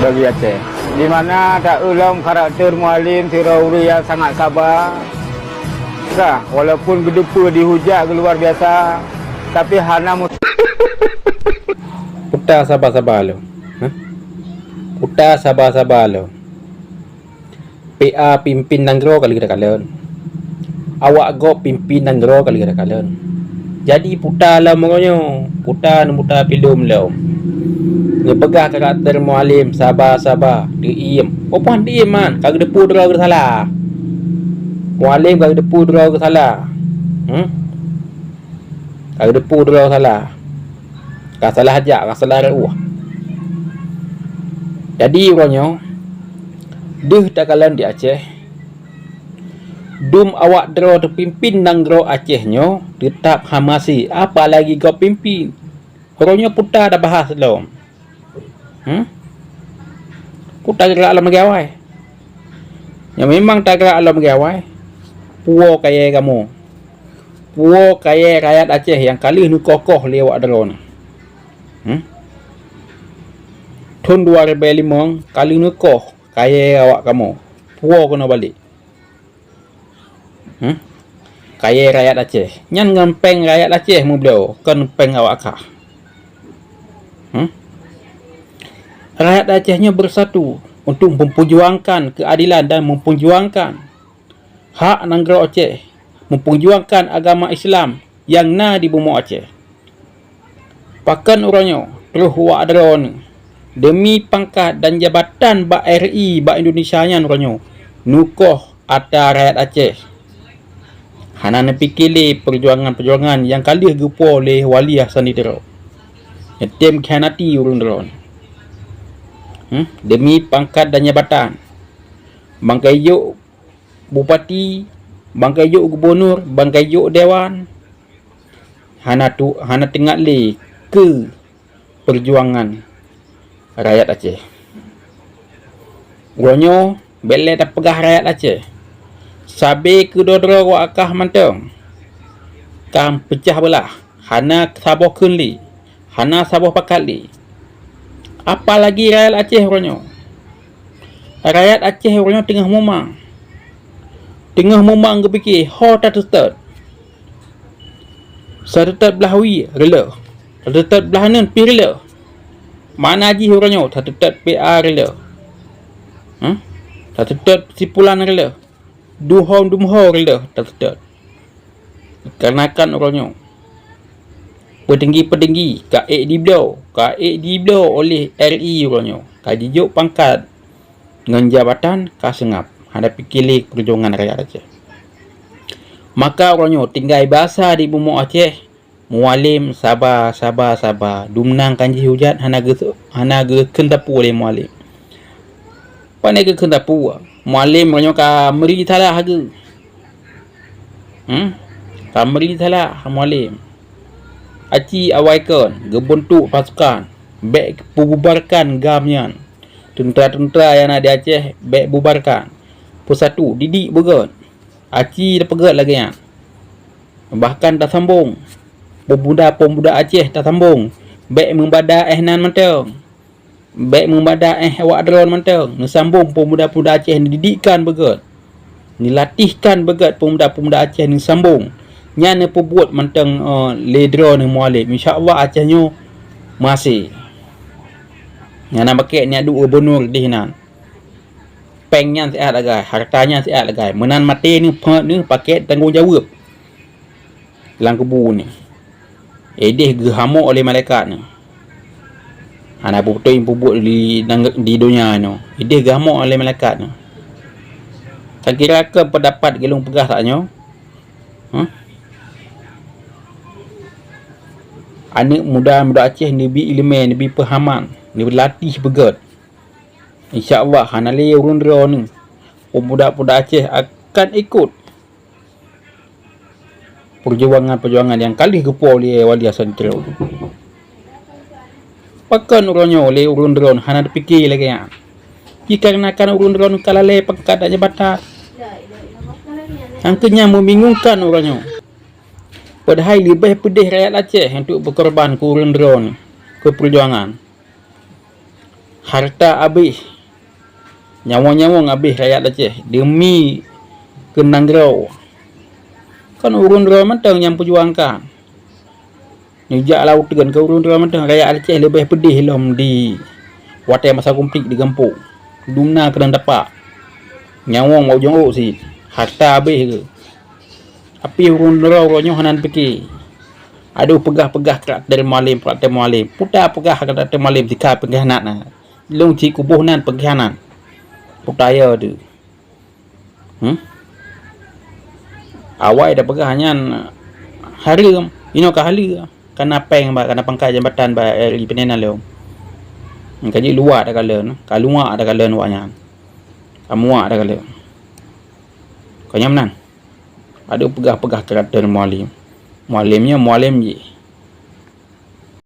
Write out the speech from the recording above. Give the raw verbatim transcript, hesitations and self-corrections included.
Bagi Aceh. Di mana taeu lom karakter Mualem sidroe ureuëng nyang sangat saba. Ka, walaupun geudeue dihujat geuh luar biasa, tapi hana mus- Puta saba-saba lom. Hah? Puta saba-saba lom. P A pimpin nanggroe ka lheueh takalon. Awak gob pimpin nanggroe ka lheueh takalon. Jadi puta lom uroe nyoe, puta neuputa filem lom. Neupeugah karakter Mualem saba-saba, deuiem. Peue-peue deuiem man, ka geudeue droe geusalah. Mualem ka geudeue droe geusalah. Hmm? Ka geudeue droe salah. Ka salah jak, ka salah reuoh. Jadi uroe nyoe, deuh takalon di Aceh, dum awak droe teupimpin nanggroe Aceh nyoe teutap hamaséh, apalagi gob pimpin. Uroe nyoe puta tabahas lom. Hmm? Peue tagerak lom lagée awai? Nyang memang tagerak lom lagée awai, puwoe kayée kamoe. Puwoe kayée rakyat Aceh nyang ka lheueh neukoh-koh lé awak droeneuh. Hmm? Thon dua ribée limong ka lheueh neukoh kayée awak kamoe. Puwoe keunoe balek. Hmm? Kayée rakyat Aceh. Nyan ngon péng rakyat Aceh meubloe, kon péng awak kah. Hmm? Rakyat Aceh nyoe beusatu untuk memperjuangkan keuadilan dan memperjuangkan hak nanggroe Aceh, memperjuangkan agama Islam nyang na di bumoe Aceh. Pakon uroe nyoe, troh awak droeneuh, demi pangkat dan jabatan bak R I bak Indonesia nyan uroe nyoe, neukoh ata rakyat Aceh. Hana neupike lé peujuangan-peujuangan nyang ka lheueh geupo lé Wali Hasan di Tiro. Neutem khianati ureuëng droeneuh. Hmm? Demi pangkat dan jabatan. Bangkai jok bupati, bangkai jok gubunur, bangkai jok dewan, hana tu, hana teuingat lé keu peujuangan rakyat Aceh. Uroe nyoe bék lé tapeugah rakyat Aceh. Sabe keudroe-droe awak kah mantong ka peucah beulah, hana saboh kheun lé, hana saboh pakat lé. Apalagi rakyat Aceh uroe nyoe. Rakyat Aceh uroe nyoe teungoh mumang. Teungoh mumang geupike ho tateutot. Tateutot blah wie reuloh. Tateutot blah aneun pih reuloh. Mana jih uroe nyoe tateutot P A reuloh. Hah? Tateutot sipulan reuloh. Duhom dumho reuloh tateutot. Kareuna kan uroe nyoe, peutinggi-peutinggi ka ék dibloe, ka ék dibloe oleh R I uroe nyoe, ka jijok pangkat ngon jabatan ka seungab, hana pike lé peujuangan rakyat Aceh. Maka uroe nyoe tinggai basa di bumoe Aceh, Mualem saba, saba, saba. Dumnang kan jih ujat hana geu-, hana geukheun sapeue lé Mualem. Pane geukheun sapeue? Mualem meunyoe ka meuri salah geu. Hmm? Ka meuri salah Mualem. Aci awai kon geubuntuk pasukan, bék peububarkan GAM nyan. Teuntra-teuntra nyang na di Aceh bék bubarkan. Peusatu, didik beugét. Aci tapeugét lagée nyan. Bahkan tasambong. Peumuda-peumuda Aceh tasambong. Bék meubada éh nan mantong. Bék meubada éh awak droe mantong. Neusambong peumuda-peumuda Aceh neudidikkan beugét. Neulatihkan beugét peumuda-peumuda Aceh neusambong. Nyan neupeubuet mantong, eh, lé droe neuh Mualem. Insya Allah Aceh nyoe meuhase. Nyang na bakée nyan duek gubunur dih nan. Péng nyan siat lagai, harta nyan siat lagai. Meunan maté neuh, peuet neuh, pakét tanggong jaweueb lam kubu neuh. Ideh geuhamok oleh malaikat neuh. Hana beutôi peubuet di nang-, di donya nyoe. Ideh geuhamok oleh malaikat neuh. Ka kira keu peundapat geulong peugah saat nyoe. Huh? Aneuëk muda-muda Aceh neubi iéleumé, neubi peuhaman, neulatih beugét. Insya Allah hana lé ureuëng droe neuh. Peumuda-peumuda Aceh akan ikut peujuangan-peujuangan nyang ka lheueh geupo lé Wali Hasan Tiro. Pakon uroe nyoe lé ureuëng droe hana teupike lagée nyan? Jikareuna kan ureuëng droe ka lalée pangkat dan jabatan. Nyang keu nyan meubingongkan uroe nyoe. Padahai leubeh peudeh rakyat Aceh untuk beukorban keu ureuëng droe keu peujuangan. Harta abéh, nyawöng-nyawöng abéh rakyat Aceh deumi keu nanggroe. Kan ureuëng droe mantong nyang peujuangkan. Neujak lam uteuen keu ureuëng droe mantong, rakyat Aceh leubeh peudeh lom di watée masa konflik di gampông. Dumna keudang tapak. Nyawöng bak ujong ôk sit. Harta abéh geuh. Tapi ureuëng droe uroe nyoe hana pike. Aduh, peugah-peugah karakter Mualem, karakter Mualem. Peue tapeugah karakter Mualem, sika peugah nan. Lôn cit kuboh nan peugah nan. Peue tayö tu. Hmm? Awai tapeugah nyan hareuem. Inoe ka haleue. Kana péng bak, kana pangkat jabatan bak R I P N L lom. Ka jeuet luwat takalon, ka luwat takalon awaknyan. Ka muak takalon. Ka nyan meunan. Aduh, peugah-peugah karakter Mualem. Mualem nyoe Mualem jih.